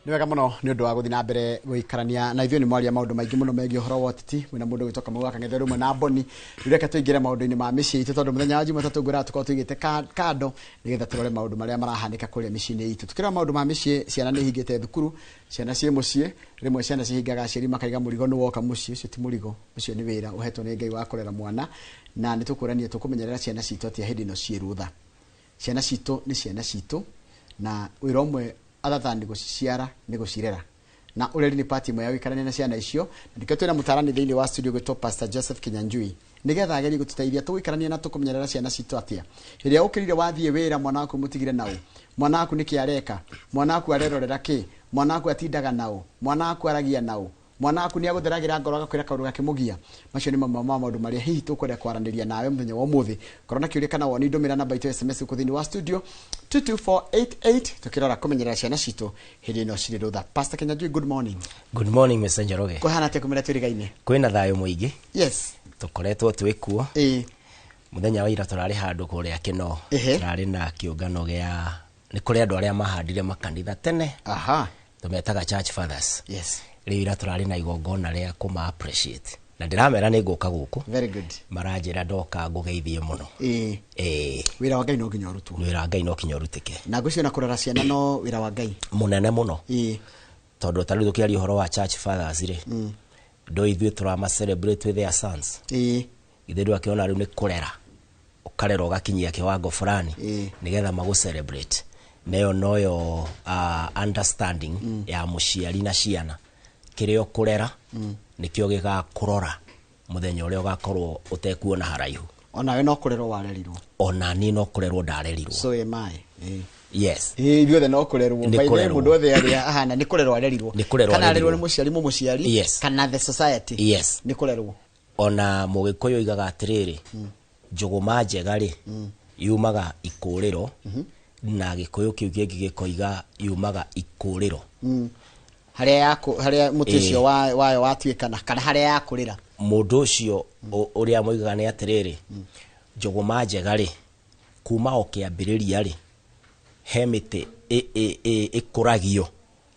Nĩ wega mũno nĩ ũndũ wa gũthiĩ na mbere gũikarania na ithuĩ. Nĩ mwaria maũndũ maingĩ mũno megiĩ ũhoro wa ũteti mwĩna mũndũ gwĩtwo Kamau wa Kang'ethe rĩmwe na Mboni. Rĩu reke tũingĩre maũndũ-inĩ ma mĩciĩ itũ, tondũ mũthenya wa Jumatatũ ngwĩraga tũkorwo tũigĩte kando nĩgetha tũrore maũndũ marĩa marahanĩka kũrĩa mĩciĩ-inĩ itũ. Tukĩrora maũndũ ma mĩciĩ, ciana nĩ ihingĩte thukuru, ciana ciĩ mũciĩ. Rĩmwe ciana cihingaga, aciari makaiga mũrigo nĩ woka mũciĩ. Ũcio ti mũrigo, ũcio nĩ wĩra ũhetwo nĩ Ngai wa kũrera mwana, na nĩ tũkũrania tũkũmenyerera ciana citũ atĩa hĩndĩ ĩno ciĩ rũtha. Ciana citũ nĩ ciana citũ, na wĩra ũmwe other than gũciciara nĩ gũcirera, na ũreri nĩ part ĩmwe ya gũikarania na ciana icio. Na nĩkĩo twĩna mũtarani thĩinĩ wa studio gwĩtwo Pastor Joseph Kinyanjui, nĩgetha agerie gũtũteithia tũgũikarania na tũkũmenyerera ciana citũ atĩa. Hĩndĩ ĩrĩa ũkĩrire wathiĩ wĩra, mwana waku mũtigire naũ? Mwana waku nĩkĩ areka? Mwana waku arerorera kĩ? Mwana waku atindaga naũ? Mwana waku aragia naũ? Mwana waku nĩ agũtheragĩra ngoro agakwĩra kaũndũ gakĩmũgia? Macio nĩ mamwe ma maũndũ marĩa hihi tũkwenda kwaranĩria nawe mũthenya wa ũmũthĩ. Korwo na kĩũria kana woni, ndũmĩra namba itũ ya SMS gũkũ thĩinĩ wa studio 22488, tũkĩrora kũmenyerera ciana citũ hĩndĩ ĩno cirĩ rũtha. Pastor Kinyanjui, good morning. Good morning, Mr. Njoroge. Kũhana atĩa kũmĩra twĩrĩgaine? Kwĩna thayũ mũingĩ. Tũkoretwo twĩ kuo. Mũthenya wa ira tũrarĩ handũ kũrĩa Kĩno. Tũrarĩ na kĩũngano gĩa nĩ kũrĩ andũ arĩa mahandire makanitha tene. Tũmetaga church fathers. Rĩu ira tũrarĩ na igongona rĩa kũma appreciate. Na ndĩramera nĩ ngũka gũkũ. Very good. Maranjĩra ndoka ngũgeithie mũno. Ĩĩ. Wĩra wa Ngai no nginya ũrutwo. Wĩra wa Ngai no kinya ũrutĩke. Na ngwĩciria na kũrera ciana no wĩra wa Ngai. Mũnene mũno. Tondũ ta rĩu tũkĩaria ũhoro wa church fathers rĩ, ndo ithuĩ tũrama celebrate with their sons. Ithuĩ ndwakĩona rĩu nĩ kũrera ũkarera ũgakinyia kiwango fulani nĩgetha magũ celebrate. Nayo noyo understanding ya mũciari na ciana. Kĩrĩa ũkũrera nĩkĩo gĩgakũrora mũthenya ũrĩa ũgakorwo ũtekuona haraihu. Onawe no kũrerwo warerirwo. Ona niĩ no kũrerwo ndarerirwo. So am I. Yes. Ĩĩ, ithuothe no kũrerwo. Nĩ By the way, kũrerwo. Mũndũ othe arĩa ahana nĩ kũrerwo arerirwo. Nĩ kũrerwo Kana arerirwo nĩ arerirwo. mũciari mũmũciari kana the society. Nĩ kũrerwo. Ona mũgĩkũyũ oigaga atĩrĩrĩ, njũgũma njega rĩ yumaga ikũrĩro, na gĩkũyũ kĩu kĩngĩ gĩkoiga yumaga ikũrĩro. Harĩa yaku harĩa mũtĩ ũcio wayo watuĩkana kana harĩa yakũrĩra. Mũndũ ũcio ũrĩa moigaga nĩ atĩrĩrĩ, njũgũma njega rĩ kuma o kĩambĩrĩria rĩ he mĩtĩ ĩkũragio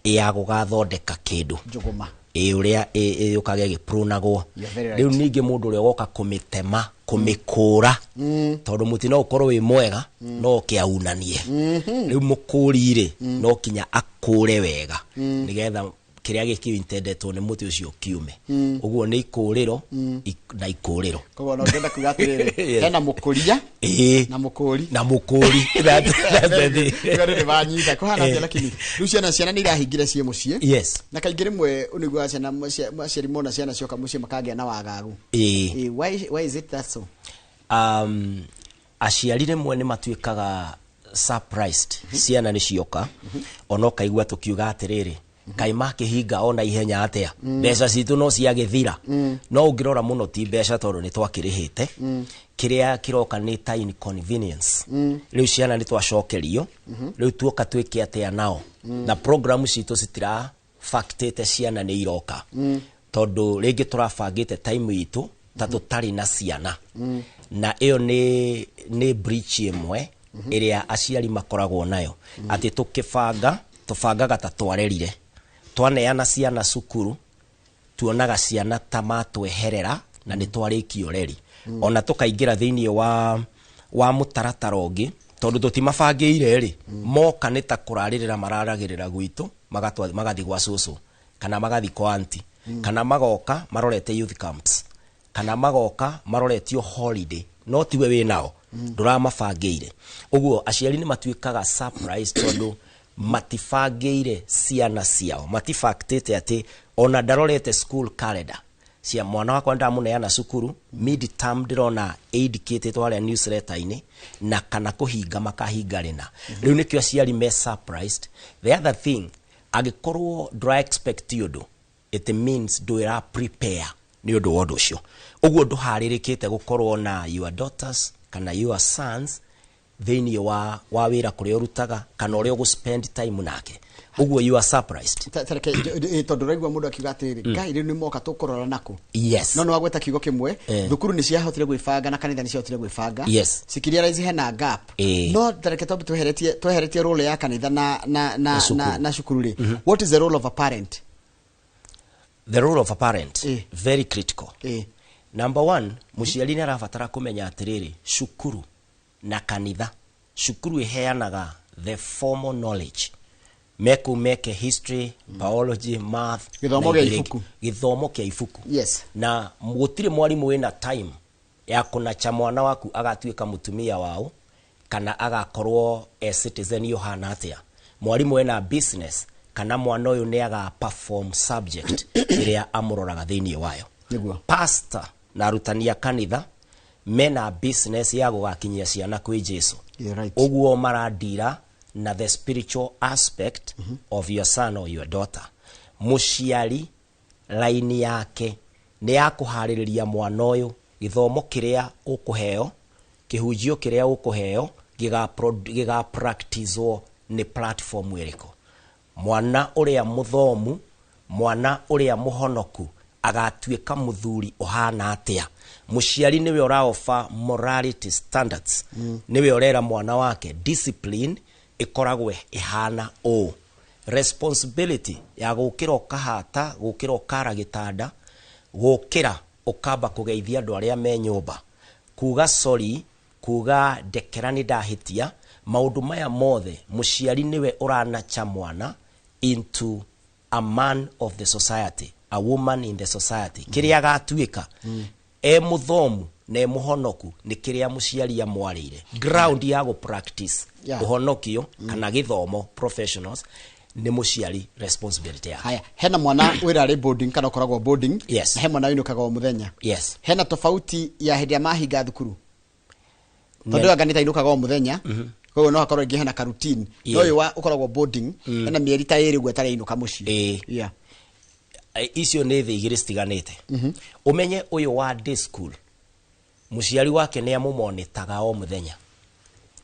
ya gũgathondeka kĩndũ. Njũgũma. Ĩ ũrĩa ĩũkaga ĩgĩprunagwo. You're very right. Rĩu ningĩ mũndũ ũrĩa ũgoka kũmĩtema, kũmĩkũra, tondũ mũtĩ no ũkorwo wĩ mwega no ũkĩaunanie. Rĩu mũkũri rĩ no kinya akũre wega nĩgetha kĩrĩa gĩkĩ intendetwo nĩ mũtĩ ũcio kiume. Ũguo nĩ ikũrĩro na ikũrĩro. Koguo no ngenda kuga atĩrĩrĩ, hena mũkũria na mũkũri. Na mũkũri. That's the thing. Rĩu nĩ manyita kũhana atĩa? Lakini rĩu ciana nĩ irahingire ciĩ mũciĩ. Na kaingĩ rĩmwe ũnĩguaga ciana aciari mona ciana cioka mũciĩ makagĩa na wagagu. Why is it that so? Aciari rĩmwe nĩ matuĩkaga surprised ciana nĩ cioka, ona ũkaigua tũkiuga atĩrĩrĩ, kaĩ makĩhinga ona ihenya atĩa, mbeca citũ no ciagĩthira. No ũngĩrora mũno ti mbeca, tondũ nĩ twakĩrĩhĩte. Kĩrĩa kĩroka nĩ ta inconvenience. Rĩu ciana nĩ twacokerio, rĩu tuoka twĩke atĩa nao? Na program citũ citira factĩte ciana nĩ iroka, tondũ rĩngĩ tũrabangĩte time itũ ta tũtarĩ na ciana. Na ĩyo nĩ breach ĩmwe ĩrĩa aciari makoragwo nayo, atĩ tũkĩbanga tũbangaga ta twarerire, twaneana ciana cukuru tuonaga ciana ta matweherera na nĩ twarĩkia ũreri, ona tũkaingĩra thĩinĩ wa mũtaratara ũngĩ, tondũ tũtimabangĩire rĩ moka nĩ ta kũrarĩrĩra mararagĩrĩra gwitũ, magathiĩ gwa cũcũ kana magathiĩ kwa aunty, kana magoka marorete youth camps, kana magoka maroretio holiday, no tiwe wĩ nao, ndũramabangĩire. Ũguo aciari nĩ matuĩkaga surprise tondũ matibangĩire ciana ciao, matibactĩte atĩ ona ndarorete school calendar cia mwana wakwa, ndamũneana cukuru mid term, ndĩrona indicatĩtwo harĩa newsletter-inĩ na kana kũhinga makahinga rĩna. Rĩu nĩkĩo aciari me surprised. The other thing, angĩkorwo ndũra expect ũndũ, it means ndwĩra prepare nĩ ũndũ wa ũndũ ũcio. Ũguo ndũharĩrĩkĩte gũkorwo na your daughters kana your sons thĩinĩ wa wĩra kũrĩa ũrutaga kana ũrĩa ũgũ spend time nake. Ũguo you are surprised. Tareke tondũ ũraigua mũndũ akiuga atĩrĩrĩ, ngai rĩu nĩ moka tũkũrora nakũ? Yes. No nĩ wagweta kiugo kĩmwe, thukuru nĩ ciahotire gwĩbanga na kanitha nĩ ciahotire gwĩbanga. Cikĩrealize hena gap. No tareke twambe tweheretie role ya kanitha na Na cukuru. na cukuru rĩ, what is the role of a parent? The role of a parent, very critical. Number one, mũciari nĩ arabatara kũmenya atĩrĩrĩ, cukuru na kanitha, cukuru ĩheanaga the formal knowledge, meku meke history, biology, math Gĩthomo na gĩa ingĩ. ibuku. Gĩthomo kĩa ibuku. Na gũtirĩ mwarimũ wĩna time ya kũnacha mwana waku agatuĩka mũtumia wao kana agakorwo e citizen ũhana atĩa. Mwarimũ ena business kana mwana ũyũ nĩ aga perform subject ĩrĩa amũroraga thĩinĩ wayo. Pastor na arutani a kanitha mena business ya gũgakinyia ciana kwĩ Jesu. Yeah, right. Ũguo maradira na the spiritual aspect of your son or your daughter. Mũciari laini yake nĩ ya kũharĩrĩria mwana ũyũ gĩthomo kĩrĩa ũkũheo, kĩhunjio kĩrĩa ũkũheo gĩga practicewo nĩ platform ĩrĩkũ. Mwana ũrĩa mũthomu, mwana ũrĩa mũhonoku agatuĩka mũthuri ũhana atĩa? Mũciari nĩwe ũraofa morality standards, nĩwe ũrera mwana wake discipline ĩkoragwo ĩhana ũũ, responsibility ya gũkĩra ũkahata, gũkĩra ũkara gĩtanda, gũkĩra ũkamba kũgeithia andũ arĩa me nyũmba, kuga sorry, kuga ndekera nĩ ndahĩtia. Maũndũ maya mothe mũciari nĩwe ũranacha mwana into a man of the society, a woman in the society. Kĩrĩa agatuĩka e mũthomu na e mũhonoku nĩ kĩrĩa mũciari amwarĩire. Ground ya gũ practice ũhonokio kana gĩthomo professionals nĩ mũciari, responsibility yake. Haya, hena mwana wĩra arĩ boarding kana ũkoragwo boarding, na he mwana wĩinũkaga o mũthenya. Hena tofauti ya hĩndĩ ĩrĩa mahinga thukuru, tondũ anga nĩ tainũkaga o mũthenya, koguo no hakorwo rĩngĩ hena ka routine, no ũyũ wa ũkoragwo boarding hena mĩeri ta 2 ũguo atarĩ mũciĩ. Icio nĩ thĩ igĩrĩ citiganĩte. Ũmenye ũyũ wa day school, mũciari wake nĩ amũmonitaga o mũthenya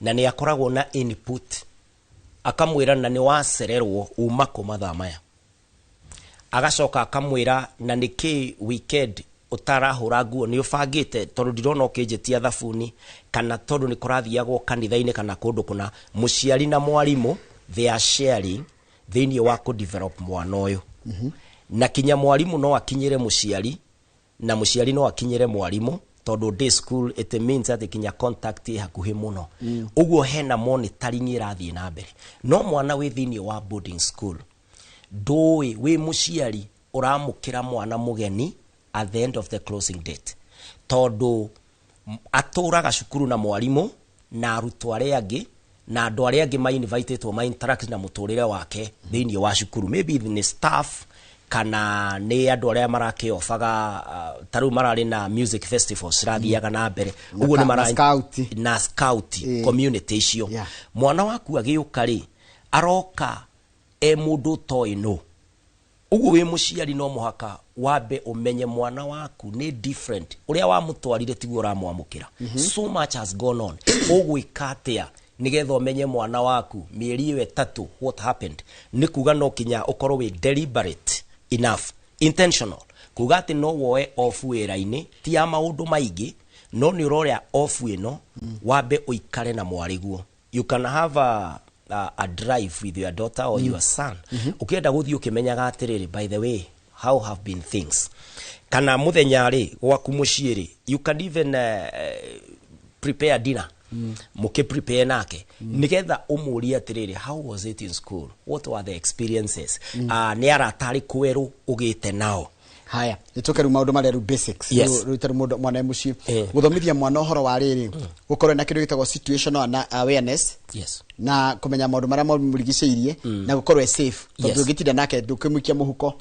na nĩ akoragwo na input, akamwĩra na nĩ wacererwo uma kũ mathaa maya, agacoka akamwĩra na nĩkĩ weekend ũtarahũra nguo, nĩ ũbangĩte tondũ ndirona ũkĩnjĩtia thabuni, kana tondũ nĩ kũrathiagwo kanitha-inĩ kana kũndũ kũna. Mũciari na mwarimũ, they are sharing thĩinĩ wa kũ-develop mwana ũyũ. Na kinya mwarimũ no akinyĩre mũciari na mũciari no akinyĩre mwarimũ, tondũ day school it means atĩ kinya contact ĩ hakuhĩ mũno. Ũguo hena monitoring ĩrathiĩ na mbere. No mwana wĩ thĩinĩ wa boarding school, ndũĩ wĩ mũciari ũramũkĩra mwana mũgeni at the end of the closing date, tondũ atũraga cukuru na mwarimũ na arutwo arĩa angĩ na andũ arĩa angĩ ma-invitĩtwo ma interact na mũtũrĩre wake thĩinĩ wa cukuru, maybe nĩ staff kana nĩ andũ arĩa marakĩobaga, ta rĩu mararĩ na music festivals cirathiaga na mbere ũguo nĩ Na scout. Na scout community icio. Mwana waku agĩũka rĩ, aroka e mũndũ ũtoĩ no ũguo wĩ mũciari no mũhaka wambe ũmenye mwana waku nĩ different, ũrĩa wamũtwarire tiguo ũramwamũkĩra. So much has gone on. Ũgwĩka atĩa nĩgetha ũmenye mwana waku mĩeri ĩyo 3, what happened? Nĩ kuga no kinya ũkorwo wĩ deliberate enough, intentional, kuga atĩ no woe off wĩra-inĩ, ti ya maũndũ maingĩ, no nĩ ũroya off ĩno wambe ũikare na mwarĩguo. You can have a drive with your daughter or your son, ũkĩenda gũthiĩ ũkĩmenyaga atĩrĩrĩ, by the way, how have been things, kana mũthenya rĩ gwaku mũciĩ rĩ, you can even prepare dinner, mũkĩ prepare nake nĩgetha ũmũrie atĩrĩrĩ, how was it in school, what were the experiences, nĩ arata arĩkũ erũ ũgĩte nao? Haya, nĩtũke rĩu maũndũ marĩa rĩu basics. Rĩu ta rĩu mũndũ mwana e mũciĩ, gũthomithia mwana ũhoro wa rĩrĩ, gũkorwo na kĩndũ gĩtagwo situational awareness na kũmenya maũndũ marĩa mamũrigicĩirie na gũkorwo e safe, tondũ ũngĩtinda nake ndũkĩmũikia mũhuko.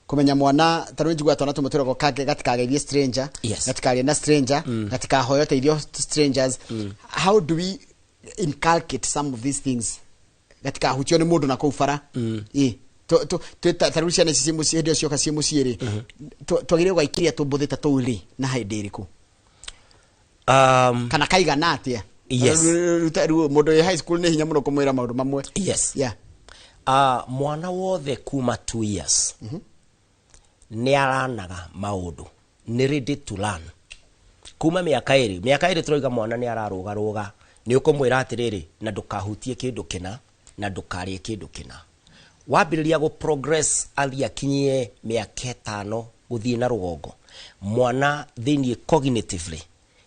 Kũmenya mwana, ta rĩu njiguaga twana tũmwe twĩragwo gatikageithie stranger, gatikarie na stranger, gatikahoe ũteithio to strangers. How do we inculcate some of these things, gatikahutio nĩ mũndũ na kũu bara? Ĩ ta rĩu ciana ici ciĩ mũciĩ, hĩndĩ ĩyo cioka ciĩ mũciĩ rĩ, twagĩrĩirwo gwaikĩria tũmbũthĩ ta tũu rĩ na hĩndĩ ĩrĩkũ kana kaigana atĩa? Rĩu mũndũ wĩ high school nĩ hinya mũno kũmwĩra maũndũ mamwe. Mwana wothe kuma 2 years nĩ aranaga maũndũ, nĩ ready to learn. Kuma mĩaka 2 tũroiga mwana nĩ ararũgarũga, nĩ ũkũmwĩra atĩrĩrĩ, na ndũkahutie kĩndũ kĩna na ndũkarĩe kĩndũ kĩna. Wambĩrĩria gũ progress athiĩ akinyie mĩaka 5 gũthiĩ na rũgongo, mwana thĩiniĩ cognitively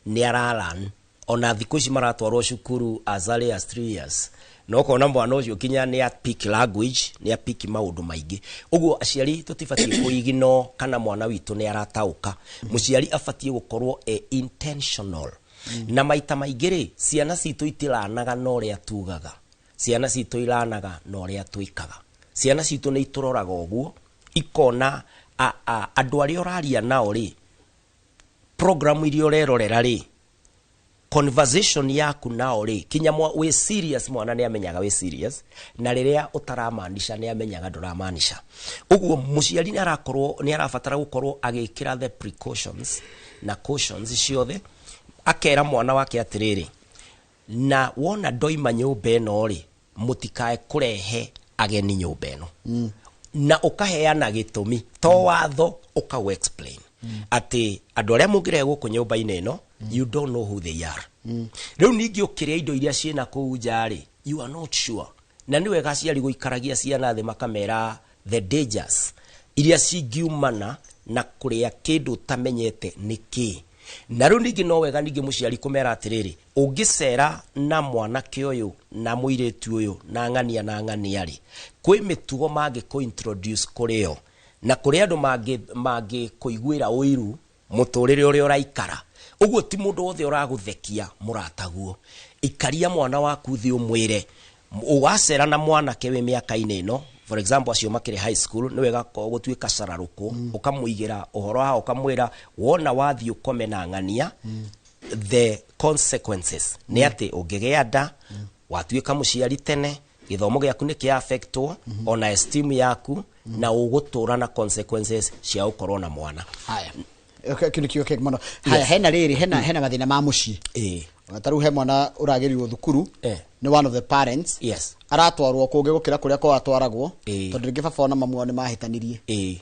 nĩ aralearn. Ona thikũ ici maratwarwo cukuru as early as 3 years, no kona mwana ũcio kinya nĩ a pick language, nĩ a pick maũndũ maingĩ. Ũguo aciari tũtibatiĩ kũignore kana mwana witũ nĩ arataũka. Mũciari abatiĩ gũkorwo e intentional. Na maita maingĩ rĩ, ciana citũ itiranaga na ũrĩa tugaga, ciana citũ iranaga na ũrĩa twĩkaga. Ciana citũ nĩ itũroraga ũguo, ikona andũ arĩa ũraria nao rĩ, program iria ũrerorera rĩ, conversation yaku nao rĩ, kinya wĩ serious, mwana nĩ amenyaga wĩ serious, na rĩrĩa ũtaramaanisha nĩ amenyaga ndũramaanisha. Ũguo mũciari nĩ arakorwo nĩ arabatara gũkorwo agĩkĩra the precautions na cautions ciothe, akera mwana wake atĩrĩrĩ, na wona ndoima nyũmba ĩno rĩ, mũtikae kũrehe ageni nyũmba ĩno. Na ũkaheana gĩtũmi, to watho, ũkau explain atĩ andũ arĩa mũngĩrehe gũkũ nyũmba-inĩ ĩno, you don't know who they are. Rĩu ningĩ ũkĩrĩa indo iria ciĩna kũu nja rĩ, you are not sure. Na nĩ wega aciari gũikaragia ciana thĩ, makamera the dangers iria cingiumana na kũrĩa kĩndũ ũtamenyete nĩ kĩĩ. Na rĩu ningĩ no wega ningĩ mũciari kũmera atĩrĩrĩ, ũngĩcera na mwanake ũyũ na mũirĩtu ũyũ na ng'ania na ng'ania rĩ, kwĩ mĩtugo mangĩkũ introduce kũrĩ o, na kũrĩ andũ mangĩkũiguĩra ũiru mũtũrĩre ũrĩa ũraikara. Ũguo ti mũndũ wothe ũragũthekia mũrataguo. Ikaria mwana waku thĩ, ũmwĩre ũgacera na mwanake wĩ mĩaka-inĩ ĩno, for example acio makĩrĩ high school, nĩ wega gũtuĩka cararũkũ, ũkamũigĩra ũhoro haha, ũkamwĩra wona wathiĩ ũkome na ng'ania, the consequences nĩ atĩ ũngĩgĩa nda, watuĩka mũciari tene, gĩthomo gĩaku nĩ kĩa affectwo, ona esteem yaku, na ũgũtũra na consequences cia gũkorwo na mwana. Haya. Okay, kĩu nĩ kiugo kĩega mũno. Haya, hena rĩrĩ, hena mathĩna ma mũciĩ. Ona ta rĩu he mwana ũragĩrirwo thukuru nĩ one of the parents, aratwarwo kũngĩ gũkĩra kũrĩa kwao atwaragwo, tondũ rĩngĩ baba ona mamu wao nĩ mahĩtanirie.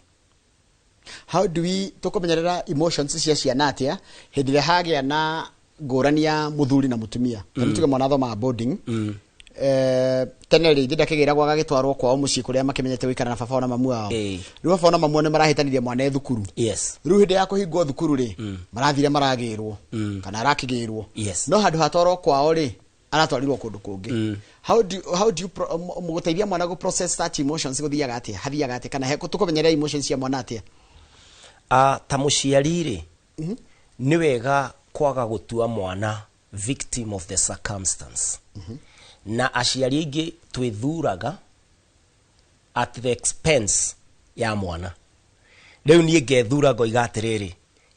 How do we tũkũmenyerera emotions cia ciana atĩa hĩndĩ ĩrĩa hagĩa na ngũrani ya mũthuri na mũtumia? Mm. Tuge mwana athomaga boarding. Tene rĩ, ithe ndakĩgĩragwo agagĩtwarwo kwao mũciĩ kũrĩa makĩmenyete gũikara na baba ona mamu wao. Rĩu baba ona mamu wao nĩ marahĩtanirie mwana e thukuru. Rĩu hĩndĩ ya kũhingwo thukuru rĩ, marathire maragĩrwo kana arakĩgĩrwo, no handũ hatwarwo kwao rĩ, aratwarirwo kũndũ kũngĩ. How do you gũteithia mwana gũ process such emotions gũthiaga atĩa, hathiaga atĩa, kana tũkũmenyerera emotions cia mwana atĩa? Ta mũciari rĩ, nĩ wega kwaga gũtua mwana victim of the circumstance. Na aciari aingĩ twĩthuraga at the expense ya mwana. Rĩu niĩ ngethura ngoiga atĩrĩrĩ,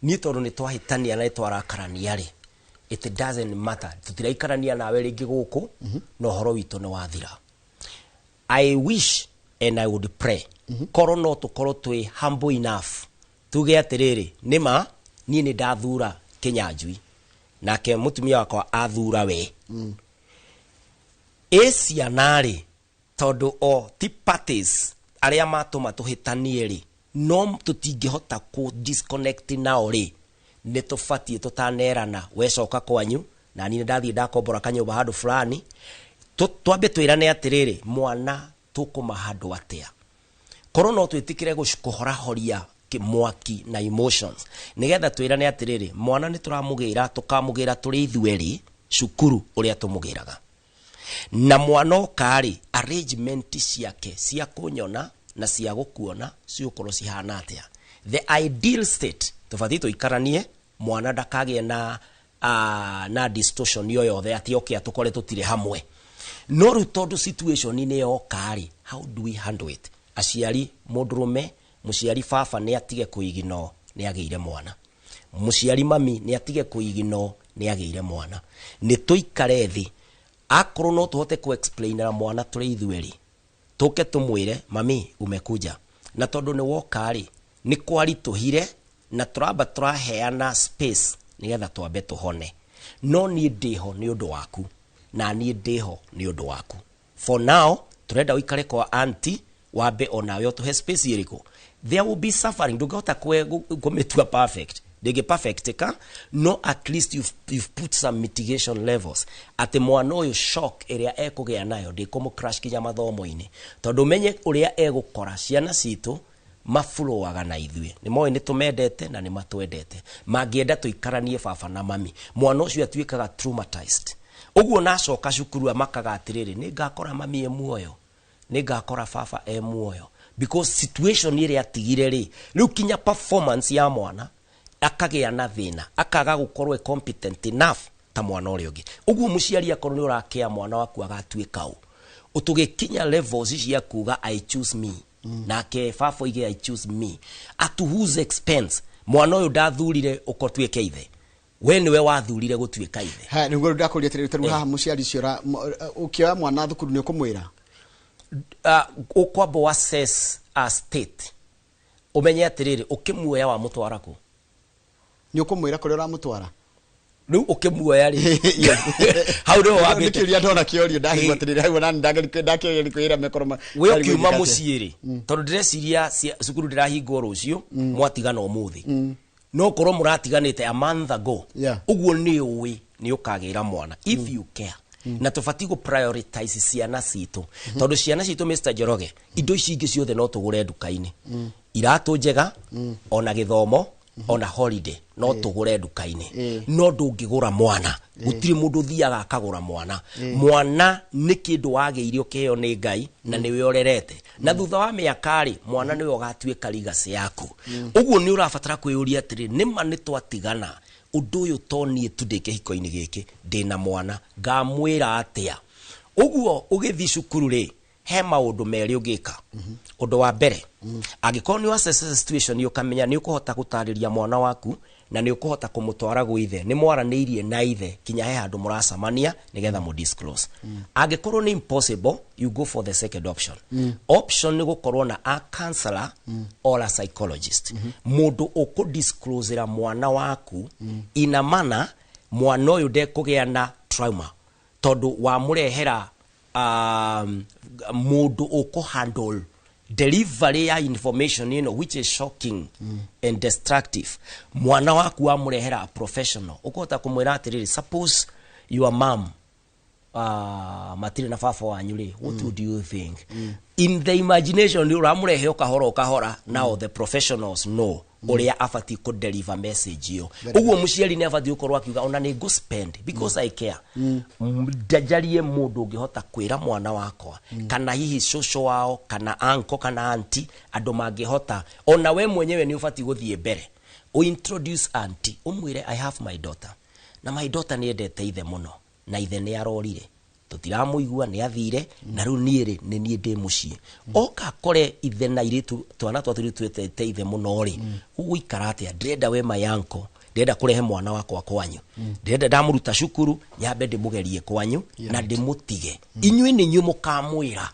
niĩ tondũ nĩ twahĩtania na nĩ twarakarania rĩ, it doesn't matter, tũtiraikarania nawe rĩngĩ gũkũ, na ũhoro witũ nĩ wathira. I wish and I would pray korwo no tũkorwo twĩ humble enough tuge atĩrĩrĩ, nĩma niĩ nĩ ndathura Kĩnyanjui, nake mũtumia wakwa athura we. Ĩ ciana rĩ, tondũ o ti parties arĩa matũma tũhĩtanie rĩ, no tũtingĩhota kũ disconnect nao rĩ, nĩ tũbatiĩ tũtanerana, wecoka kwanyu na niĩ nĩ ndathiĩ ndakombora kanyũmba handũ fulani. Twambe twĩrane atĩrĩrĩ, mwana tũkũma handũ atĩa, korwo no twĩtĩkĩre kũhorahoria mwaki na emotions, nĩgetha twĩrane atĩrĩrĩ, mwana nĩ tũramũgĩra, tũkamũgĩra tũrĩ ithuerĩ cukuru ũrĩa tũmũgĩraga, na mwana oka-rĩ, arrangement ciake cia kũnyona na cia gũkuona cigũkorwo cihana atĩa. The ideal state, tũbatiĩ tũikaranie, mwana ndakagĩe na distortion yo yothe atĩ oke atũkore tũtirĩ hamwe. No rĩu tondũ situation nĩ yoka-rĩ, how do we handle it? Aciari, mũndũrũme mũciari baba nĩ atige kũignore nĩ agĩire mwana, mũciari mami nĩ atige kũignore nĩ agĩire mwana. Nĩ tũikare thĩ, akorwo no tũhote ku explainera mwana tũrĩ ithuerĩ, tũke tũmwĩre, mami, umekuja na tondũ nĩ woka rĩ, nĩ kwaritũhire na tũramba tũraheana space nĩgetha twambe tũhone, no niĩ ndĩho nĩ ũndũ waku na niĩ ndĩho nĩ ũndũ waku. For now Tũrenda ũikare kwa auntie, wambe onawe ũtũhe space ĩrĩkũ. There will be suffering. Ndũngĩhota kũmĩtua perfect, ndĩngĩ perfect ka, no at least you've put some mitigation levels atĩ mwana ũyũ shock ĩrĩa ekũgĩa nayo ndĩkũmũ crash kinya mathomo-inĩ, tondũ ũmenye ũrĩa egũkora ciana citũ maburoaga na ithuĩ nĩ moĩ nĩ tũmendete na nĩ matwendete, mangĩenda tũikaranie baba na mami. Mwana ũcio atuĩkaga traumatized ũguo, nacoka cukuru amakaga atĩrĩrĩ, nĩ ngakora mami e muoyo, nĩ ngakora baba e muoyo, because situation ĩrĩa atigire rĩ, rĩu kinya performance ya mwana akagĩa na thĩna, akaga gũkorwo e competent enough ta mwana ũrĩa ũngĩ. Ũguo mũciari, akorwo nĩ ũrakĩa mwana waku agatuĩka ũ, ũtũgĩkinya levels cia kuga "I choose me", nake baba oige "I choose me", at whose expense? Mwana ũyũ ndathurire ũkotuĩke ithe, we nĩwe wathurire gũtuĩka ithe. Ha, nĩguo ndakũria atĩrĩrĩ, tarĩu haha mũciari ũcio ũkĩoya mwana thukuru nĩ ũkũmwĩra? Ũkwamba wa assess a state, ũmenye atĩrĩrĩ, ũkĩmuoya wamũtwara kũ? Nĩ ũkũmwĩra kũrĩa ũramũtwara? Rĩu ũkĩmuoya rĩ, hau nĩho wambĩte. Nĩkĩũria ndona kĩorio ndahigua atĩrĩrĩ, hau nani ndakĩgeria kwĩra mekoro We ũkiuma mũciĩ rĩ, tondũ ndĩreciria cukuru ndĩrahingwo rũciũ, mwatigana ũmũthĩ, no korwo mũratiganĩte a month ago. Ũguo nĩ ũĩ nĩ ũkagĩra mwana if you care, na tũbatiĩ gũ prioritize ciana citũ, tondũ ciana citũ, Mr. Njoroge, indo ici ingĩ ciothe no tũgũre nduka-inĩ, iratũ njega, ona gĩthomo, ona holiday no tũgũre nduka-inĩ, no ndũngĩgũra mwana. Gũtirĩ mũndũ ũthiaga akagũra mwana. Mwana nĩ kĩndũ wagĩire ũkĩheo nĩ Ngai na nĩwe ũrerete, na thutha wa mĩaka rĩ, mwana nĩwe ũgatuĩka legacy yaku. Ũguo nĩ ũrabatara kwĩyũria atĩrĩ, nĩma nĩ twatigana, ũndũ ũyũ to niĩ tu ndĩ kĩhiko-inĩ gĩkĩ, ndĩna mwana, ngamwĩra atĩa? Ũguo ũgĩthiĩ cukuru rĩ, he maũndũ merĩ ũngĩka. Ũndũ wa mbere, angĩkorwo nĩ assess situation, ũkamenya nĩ ũkũhota gũtarĩria mwana waku na nĩ ũkũhota kũmũtwara gwĩ ithe, nĩ mwaranĩirie na ithe kinya he handũ mũracamania nĩgetha mũ disclose. Angĩkorwo nĩ impossible, you go for the second option. Option nĩ gũkorwo na a counselor or a psychologist, mũndũ ũkũdisclosera mwana waku ina mana mwana ũyũ ndekũgĩa na trauma, tondũ wamũrehera mũndũ ũkũhandle delivery ya information ĩno, which is shocking and destructive. Mwana waku wamũrehera a professional ũkũhota kũmwĩra atĩrĩrĩ, suppose your mom matirĩ na baba wanyu rĩ, what would you think? In the imagination nĩ ũramũrehe o kahora o kahora. Now the professionals know ũrĩa abatiĩ kũ deliver message ĩyo. Ũguo mũciari nĩ abatiĩ gũkorwo akiuga, ona nĩ ngũ spend because I care, njarie mũndũ ũngĩhota kwĩra mwana wakwa, kana hihi cũcũ wao, kana uncle, kana auntie, andũ mangĩhota. Ona we mwenyewe nĩ ũbatiĩ gũthiĩ mbere, ũintroduce auntie, ũmwĩre, "I have my daughter, na my daughter nĩ endete ithe mũno, na ithe nĩ arorire, tũtiramũigua, nĩ athire, na rĩu niĩ rĩ, nĩ niĩ ndĩ mũciĩ." Oka akore ithe na irĩtu, twana twa tũirĩtu twendete ithe mũno rĩ, ũgũikara atĩa? Ndĩrenda we my uncle, ndĩrenda kũrehe mwana wakwa kwanyu, ndĩrenda ndamũruta cukuru nyambe ndĩmũgerie kwanyu na ndĩmũtige inyuĩ nĩ inyuĩ mũkamwĩra.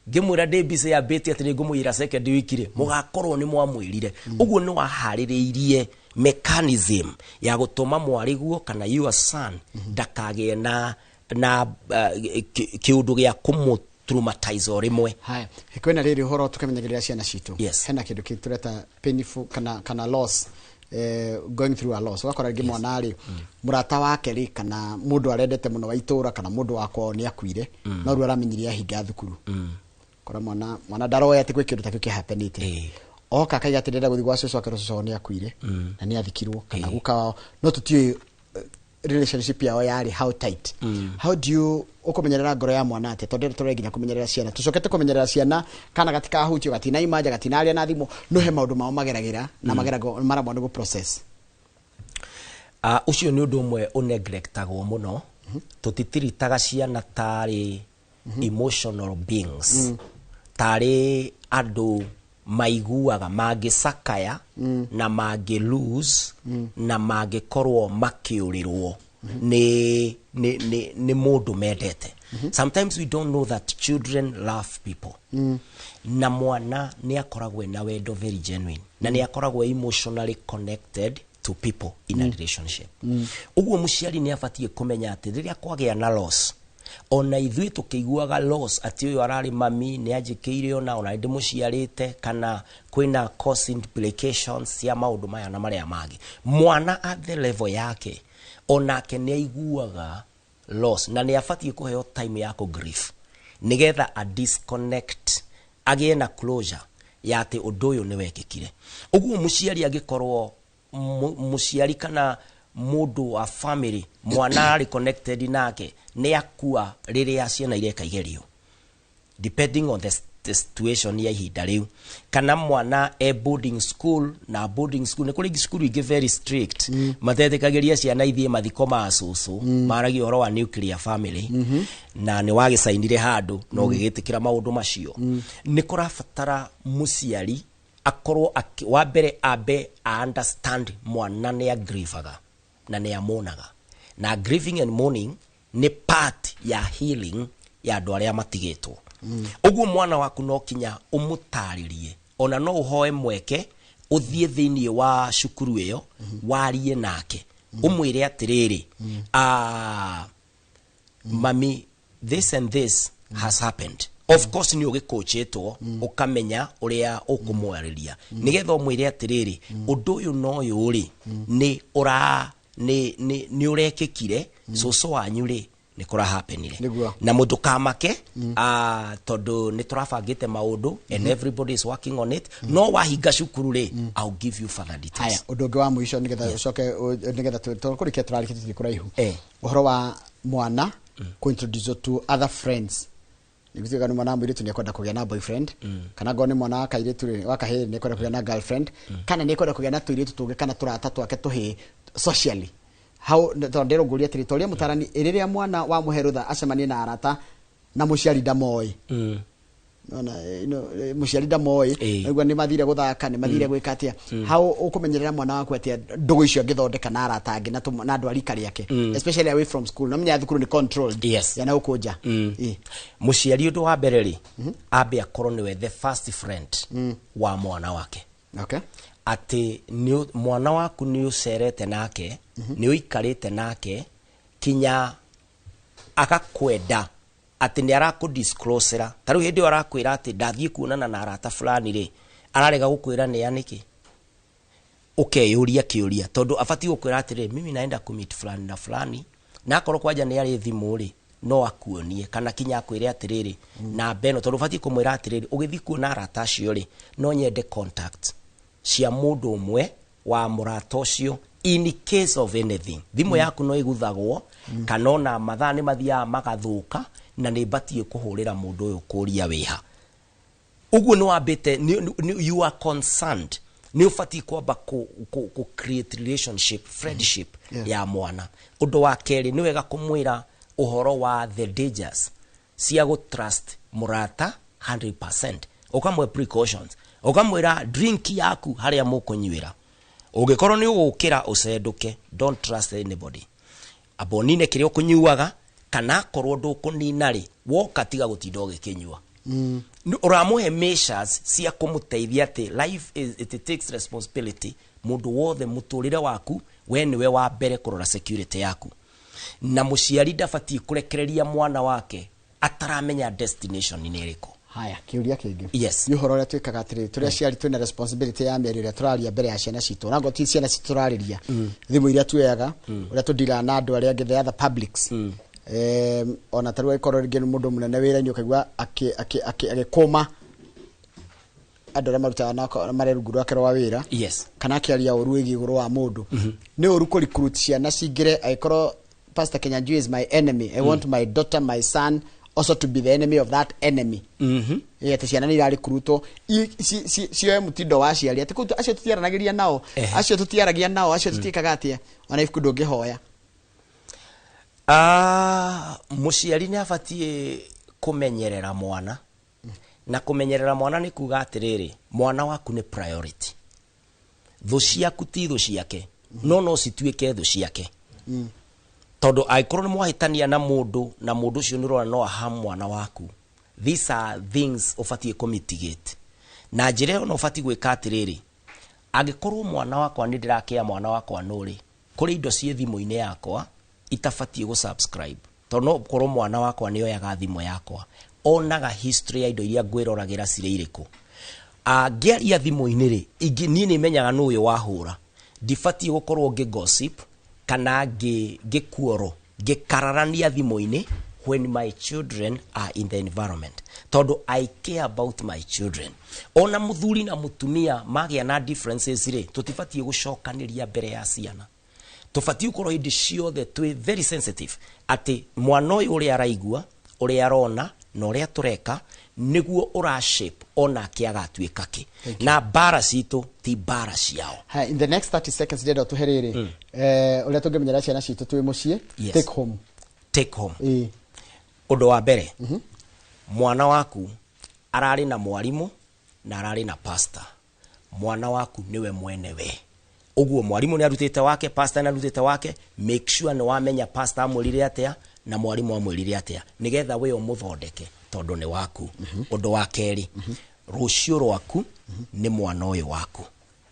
Ngĩmwĩra ndĩ busy yambĩtie atĩ nĩngũmwĩra second week rĩ, mũgakorwo nĩ mwamwĩrire. Ũguo nĩ waharĩrĩirie mechanism ya gũtũma mwarĩguo kana your son ndakagĩe na kĩũndũ gĩa kũmũ traumatize o rĩmwe. Haya, kwĩna rĩrĩ ũhoro tũkĩmenyagĩrĩra ciana citũ. Hena kĩndũ kĩ tũreta painful kana loss, going through a loss. Ũgakora rĩngĩ mwana rĩ, mũrata wake rĩ, kana mũndũ arendete mũno wa itũra, kana mũndũ wa kwao nĩ akuire, no rĩu aramenyire ahinga thukuru. Kora mwana ndaroya atĩ kwĩ kĩndũ ta kĩu kĩhapenĩte. Oka akaiga atĩ ndĩrenda gũthiĩ gwa cũcũ wake, cũcũ wao nĩ akuire na nĩ athikirwo, kana guka wao, no tũtiũĩ relationship yao yarĩ how tight. How do you ũkũmenyerera ngoro ya mwana atĩa? Tondũ tũrĩ nginya kũmenyerera ciana, tũcokete kũmenyerera ciana kana gatikahutio, gatinaimanja, gatinaria na thimũ, no he maũndũ mao mageragĩra na mageragwo maramwo nĩ gũ process. Ũcio nĩ ũndũ ũmwe ũneglectagwo mũno. Tũtitiritaga ciana tarĩ emotional beings, tarĩ andũ maiguaga mangĩcakaya na mangĩ lose na mangĩkorwo makĩũrĩrwo nĩ mũndũ mendete. Sometimes we don't know that children love people, na mwana nĩ akoragwo ena wendo very genuine, na nĩ akoragwo emotionally connected to people in a relationship. Ũguo mũciari nĩ abatiĩ kũmenya atĩ rĩrĩa kwagĩa na loss Ona ithuĩ tũkĩiguaga loss atĩ ũyũ ararĩ mami nĩ anjĩkĩire, ona ndĩmũciarĩte, kana kwĩna cost implications cia maũndũ maya na marĩa mangĩ. Mwana at the level yake onake nĩ aiguaga loss na nĩ abatiĩ kũheo time ya kũ grief nĩgetha a disconnect, agĩe na closure ya atĩ ũndũ ũyũ nĩ wekĩkire. Ũguo mũciari angĩkorwo mũciari kana mũndũ wa family mwana arĩ connected nake nĩ akua rĩrĩa ciana ireka igerio, depending on the situation ya ihinda rĩu, kana mwana e boarding school, na boarding school nĩ kũrĩ cukuru ingĩ very strict, matetĩkagĩria ciana ithiĩ mathiko ma cũcũ, maragia ũhoro wa nuclear family, na nĩ wagĩcainire handũ na ũgĩgĩtĩkĩra maũndũ macio, nĩ kũrabatara mũciari akorwo wa mbere ambe a understand mwana nĩ agrievaga na nĩ amonaga, na grieving and mourning nĩ part ya healing ya andũ arĩa matigĩtwo. Ũguo mwana waku no kinya ũmũtarĩrie, ona no ũhoe mweke ũthiĩ thĩinĩ wa cukuru ĩyo warie nake, ũmwĩre atĩrĩrĩ, "Ah, mami, this and this has happened." Of course nĩ ũgĩkũchĩtwo ũkamenya ũrĩa ũkũmwarĩria nĩgetha ũmwĩre atĩrĩrĩ, ũndũ ũyũ na ũyũ rĩ, nĩ ũra nĩ nĩ nĩ ũrekĩkire cũcũ wanyu rĩ, nĩ kũrahapenire. Na mũndũkamake, tondũ nĩ tũrabangĩte maũndũ and everybody is working on it, no wahinga cukuru rĩ, I'll give you further details. Haya, ũndũ ũngĩ wa mũico nĩgetha ũcoke nĩgetha tũkũrĩkia, tũrarĩkia tũthiĩ kũraihu. Ũhoro wa mwana kũ introduce to other friends, nĩgũtuĩka nĩ mwana wa mũirĩtu nĩ ekwenda kũgĩa na boyfriend, kana ngorwo nĩ mwana wa kairĩtu rĩ, wa kahĩĩ nĩ ekwenda kũgĩa na girlfriend, kana nĩ ekwenda kũgĩa na tũirĩtu tũngĩ kana tũrata twake tũhĩĩ socially, how tondũ ndĩrũngũria atĩrĩ, toria mũtarani, rĩrĩa mwana wa mũhe rũtha acemanie na arata na mũciari ndamoĩ, nona mũciari ndamoĩ, nĩguo nĩ mathire gũthaka, nĩ mathire gwĩka atĩa, how ũkũmenyerera mwana waku atĩa ndũgũ icio angĩthondeka na arata angĩ na andũ a rika rĩake, especially away from school? No menya thukuru nĩ controlled ya na gũkũ nja. Mũciari ũndũ wa mbere rĩ, ambe akorwo nĩwe the first friend wa mwana wake, atĩ mwana waku nĩ ũcerete nake, nĩ ũikarĩte nake kinya agakwenda atĩ nĩ arakũdisclosera. Ta rĩu hĩndĩ ĩyo arakwĩra atĩ ndathiĩ kuonana na arata fulani rĩ, ararega gũkwĩra nĩa nĩkĩ? Ũkeyũria kĩũria, tondũ abatiĩ gũkwĩra atĩrĩ, "Mimi naenda kumeet fulani na fulani," na akorwo kwanja nĩ arĩ thimũ rĩ, no akuonie kana kinya akwĩre atĩrĩrĩ, namba ĩno, tondũ ũbatiĩ kũmwĩra atĩrĩrĩ, ũgĩthiĩ kuona arata acio rĩ, no nyende contact cia mũndũ ũmwe wa mũrata ũcio in case of anything. Thimũ yaku no ĩguthagwo, kana ona mathaa nĩ mathiaga magathũka, na nĩ batiĩ kũhũrĩra mũndũ ũyũ kũria wĩha. Ũguo nĩ wambĩte you are concerned, nĩ ũbatiĩ kwamba kũ create relationship, friendship ya mwana. Ũndũ wa kerĩ, nĩ wega kũmwĩra ũhoro wa the dangers cia gũ trust mũrata 100%, ũkamwe precautions, ũkamwĩra drink yaku harĩa mũkũnyuĩra, ũngĩkorwo nĩ ũgũkĩra ũcendũke, don't trust anybody, amba ũnine kĩrĩa ũkũnyuaga, kana akorwo ndũkũnina rĩ, woka tiga gũtinda ũgĩkĩnyua. Ũramũhe measures cia kũmũteithia atĩ life is, it takes responsibility. Mũndũ wothe mũtũrĩre waku, we nĩwe wa mbere kũrora security yaku, na mũciari ndabatiĩ kũrekereria mwana wake ataramenya destination nĩ ĩrĩkũ. Haya, kĩũria kĩngĩ. Yes. Nĩ ũhoro ũrĩa twĩkaga atĩrĩrĩ, tũrĩ aciari twĩna responsibility ya mĩario ĩrĩa tũraria mbere ya ciana citũ, na ti ciana citũ tũrarĩria, thimũ iria tuoyaga, ũrĩa tũndiraga na andũ arĩa angĩ, the other publics. Ona ta rĩu angĩkorwo rĩngĩ nĩ mũndũ mũnene wĩra-inĩ, ũkaigua agĩkũma andũ arĩa marutaga nako marĩ rungu rwake rwa wĩra, kana akĩaria ũru wĩgiĩ igũrũ wa mũndũ, nĩ ũru kũ recruit ciana cingĩre? Angĩkorwo Pastor Kenyanjui is my enemy, I want my daughter, my son also to be the enemy of that enemy. Ĩ, atĩ ciana nĩ irarekrutwo cioe mũtindo wa aciari, atĩ kũu acio tũtiaranagĩria nao, acio tũtiaragia nao, acio tũtiĩkaga atĩa, ona ibuku ndũngĩhoya. Ah, mũciari nĩ abatiĩ kũmenyerera mwana, na kũmenyerera mwana nĩ kuga atĩrĩrĩ, mwana waku nĩ priority. Thũ ciaku ti thũ ciake, no cituĩke thũ ciake, tondũ angĩkorwo nĩ mwahĩtania na mũndũ na mũndũ ũcio nĩ ũrona no aha mwana waku, these are things ũbatiĩ kũmitigate. Na njĩra ĩyo no ũbatiĩ gwĩka atĩrĩrĩ, angĩkorwo mwana wakwa nĩ ndĩrakĩa mwana wakwa nũrĩ, kũrĩ indo ciĩ thimũ-inĩ yakwa itabatiĩ gũ subscribe, Tondũ no korwo mwana wakwa nĩ oyaga thimũ yakwa, onaga history ya indo iria ngwĩroragĩra cirĩ irĩkũ. Angĩaria thimũ-inĩ rĩ, niĩ nĩ menyaga nũ ũyũ wahũra. Ndibatiĩ gũkorwo ngĩ gossip kana ngĩkuoro ngĩkararania thimũ-inĩ when my children are in the environment, tondũ I care about my children. Ona mũthuri na mũtumia magĩa na differences rĩ, tũtibatiĩ gũcokanĩria mbere ya ciana. Tũbatiĩ gũkorwo hĩndĩ ciothe twĩ very sensitive atĩ mwana ũyũ ũrĩa araigua, ũrĩa arona na ũrĩa tũreka nĩguo ũra shape onake agatuĩka kĩ. Na mbara citũ ti mbara ciao. Ha, in the next 30 seconds ndĩrenda ũtũhe rĩrĩ, ũrĩa tũngĩmenyera ciana citũ twĩ mũciĩ. Yes. Take home. Take home. Ĩĩ. Ũndũ wa mbere, mwana waku ararĩ na mwarimũ na ararĩ na pastor. Mwana waku nĩwe mwene we. Ũguo mwarimũ nĩ arutĩte wake, pastor nĩ arutĩte wake. Make sure nĩ wamenya pastor amwĩrire atĩa na mwarimũ amwĩrire atĩa, nĩgetha we ũmũthondeke tondũ nĩ waku. Ũndũ wa kerĩ, rũciũ rwaku nĩ mwana ũyũ waku.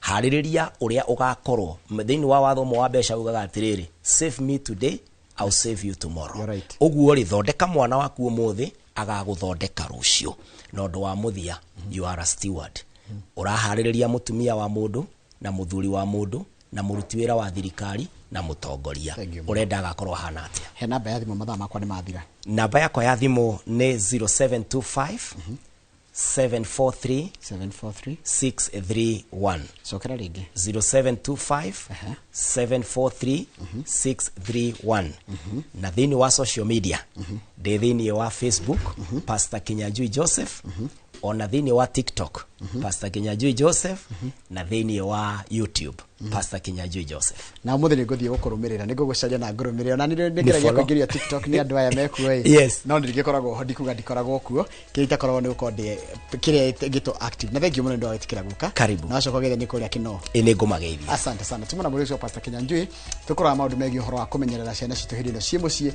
Harĩrĩria ũrĩa ũgakorwo thĩinĩ wa watho ũmwe wa mbeca ugaga atĩrĩrĩ, "Save me today, I'll save you tomorrow." You're right. Ũguo rĩ, thondeka mwana waku ũmũthĩ, agagũthondeka rũciũ. Na ũndũ wa mũthia, you are a steward. Ũraharĩrĩria mũtumia wa mũndũ na mũthuri wa mũndũ na mũruti wĩra wa thirikari na mũtongoria. Thank you. Ũrenda agakorwo ahana atĩa? He namba ya thimũ, mathaa makwa nĩ mathira. Namba yakwa ya thimũ nĩ 0725 743 743 631. Cokera rĩngĩ. 0725 743 631. Na thĩinĩ wa social media, ndĩ thĩinĩ wa Facebook Pastor Kinyanjui Joseph, ona thĩinĩ wa TikTok Pastor Kinyanjui Joseph, na thĩinĩ wa YouTube Pastor Kinyanjui Joseph. Na ũmũthĩ nĩ ngũthiĩ gũkũrũmĩrĩra, nĩ ngũgũcaria na ngũrũmĩrĩra. Ona nĩ ngeragia follow. kũingĩria TikTok nĩ andũ aya mekuo ĩ. Yes. No ndingĩkoragwo ho, ndikuga ndikoragwo kuo. Kĩrĩa itakoragwo nĩ gũkorwo ndĩ kĩrĩa ngĩtwo active. Na thank you mũno nĩ ũndũ wa gwĩtĩkĩra gũka. Karibu. Na wacoka ũgeithanie kũrĩa Kĩnoo. Ĩ, nĩ ngũmageithia. Asante sana. Tumana mũrĩ ũcio Pastor Kinyanjui, tũkũrora maũndũ megiĩ ũhoro wa kũmenyerera ciana citũ hĩndĩ ĩno ciĩ mũciĩ na